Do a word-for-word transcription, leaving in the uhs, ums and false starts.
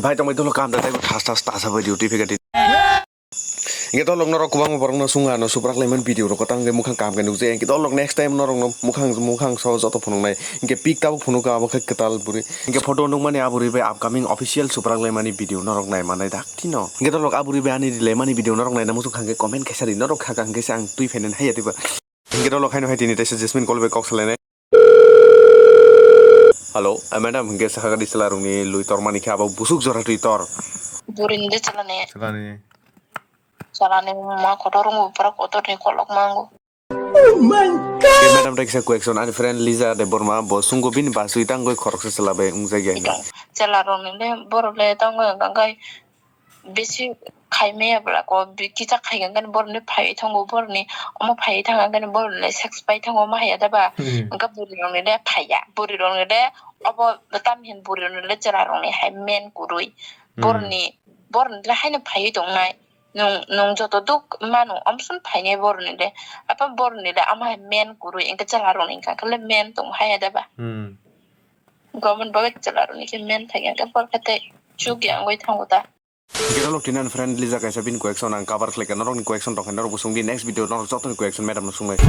Bhai tongbai dolo kam da taibo thas thas tasa bai duty phika di. Hingke dolok norok kwbangma borokno sungha no suprak laimani video rok tang mukhang kam khe nukjai hingke dolok next time norok no mukhang mukhang so joto phunuknai hingke pik tabuk phunukha abo khe kwtal bwrwi hingke photo nukmani a bwrwi bai upcoming official suprak laimani video norok nai manai dak tino hingke dolok a bwrwi bai ani ri laimani video norok naina muchung kha hingke comment khe sari norok kha kha hingke se ang twi phainani haiya twiba. Hingke dolok haino hai tini teisa Jasmine call bai kok salainai. Hello, eh, madam, hingke sakha di chwla rokni lui tormani khe abo busuk jora twi tor. Burini de chalani. Chalani. Chalani ma kotor wngbo pura kotor ni kolok mango. Hingke madam tai kisa question ani friend Lisa de Borma bo sunggo bini basui tangoi khoroksa chwla bai wngjak ya hino. Chwla rokni le borok le tangoi hwnkha khe bisi khai maya bwla ko bi-, kisa khai hwnkhe boroni phaiwi thango boroni omo phaiwi thang hwnkhe boroni le sex pai thango omo haiya da ba? Hmm. Hwnkhe bwrwi rokni le phaiya bwrwi rokni le obo tamhin bwrwi rokni le chwla rokni hai men kwrwi. Hmm. Boroni boroni le haino phaiwi tongnai nwng nwng joto duk mano omswn phainai boroni le apa boroni le omo hai men kwrwi hwnkhe chwla rokni hwnkha khe le men tong haiya da ba? Hmm. Gomon bagwi chwla rokni khe men thangya hwnkhe borkha tei chuk ya wngwi thango ta. Hingke norok tini ani friend Lisa kaisa bini question ang cover khlaikha, norokni question tongkha, norok bo sungdi next video norok jotoni question madam no sunglai.